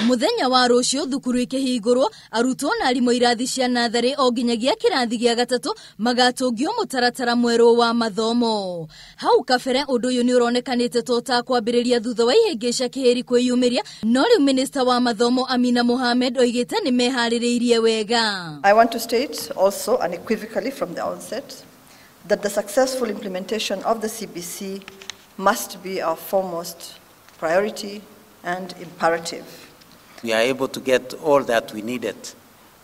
Muthenya wa rũciũ thukuru ikĩhingũrwo, arutwo na arimũ irathi cia natharĩ o nginyagia kĩrathi gĩa gatatũ magatũngio mũtaratara mwerũ wa mathomo. Hau kabere ũndũ ũyũ nĩ ũronekanĩte ta ũtakwambĩrĩria thutha wa ihĩngĩca kĩhĩri kwĩyumĩria, no rĩu minista wa mathomo Amina Mohamed oigĩte nĩ meharĩrĩirie wega. I want to state also unequivocally from the onset that the successful implementation of the CBC must be our foremost priority and imperative. We are able to get all that we needed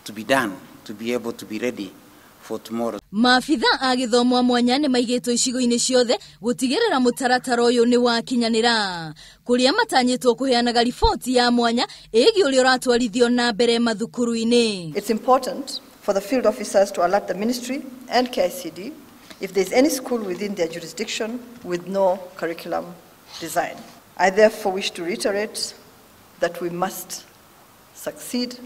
to be done, to be able to be ready for tomorrow. Maabitha a gĩthomo a mwanya nĩ maigĩtwo icigo-inĩ ciothe gũtigĩrĩra mũtaratara ũyũ nĩ wakinyanĩra, kũrĩa matanyĩtwo kũheanaga riboti ya mwanya ĩgiĩ ũrĩa ũratwarithio na mbere mathukuru-inĩ. It's important for the field officers to alert the ministry and KICD if there is any school within their jurisdiction with no curriculum design. I therefore wish to reiterate that we must succeed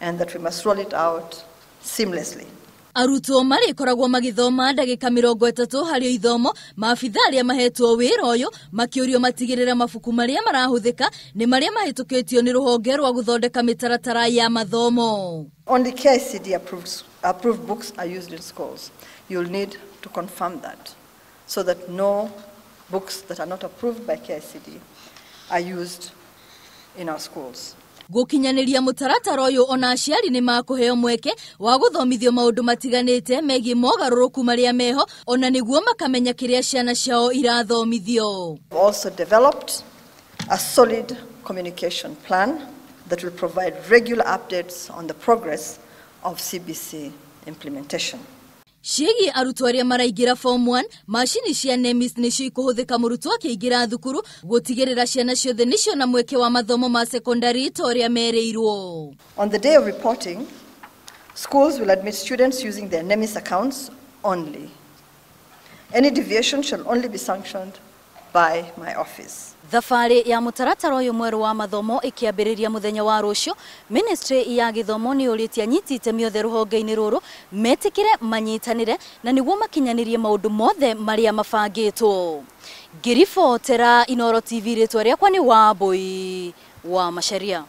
and that we must roll it out seamlessly. Arutwo marĩkoragwo magĩthoma ndagĩka 30 harĩ ithomo. Maabitha arĩa mahetwo wĩra ũyũ makĩũrio matigĩrĩre mabuku marĩa marahũthĩka nĩ marĩa mahĩtũkĩtio nĩ rũhonge rwa gũthondeka mĩtaratara ya mathomo. Only KICD approved books are used in schools. You'll need to confirm that so that no books that are not approved by KICD are used in our schools. Gũkinyanĩria mũtaratara ũyũ ona aciari nĩ makũheo mweke wa gũthomithio maũndũ matiganĩte megiĩ mogarũrũku marĩa meho, ona nĩguo makamenya kĩrĩa ciana ciao irathomithio. We've also developed a solid communication plan that will provide regular updates on the progress of CBC implementation. Ciĩgiĩ arutwo arĩa maraingĩra form 1, macini cia NEMIS nĩcio ikũhũthĩka mũrutwo akĩingĩra thukuru gũtigĩrĩra ciana ciothe nĩciona mweke wa mathomo ma secondary ta ũrĩa merĩirwo. On the day of reporting, schools will admit students using their NEMIS accounts only. Any deviation shall only be sanctioned by my office. Thabarĩ ya mũtaratara ũyũ mwerũ wa mathomo ĩkĩambĩrĩria mũthenya wa rũciũ, ministry ya gĩthomo nĩ yũrĩtie anyiti itemi othe rũhonge-inĩ rũrũ metĩkĩre manyitanĩre na nĩguo makinyanĩrie maũndũ mothe marĩa mabangĩtwo. Ngĩribotera Inooro TV, rĩtwa rĩakwa nĩ Wambui wa Macharia.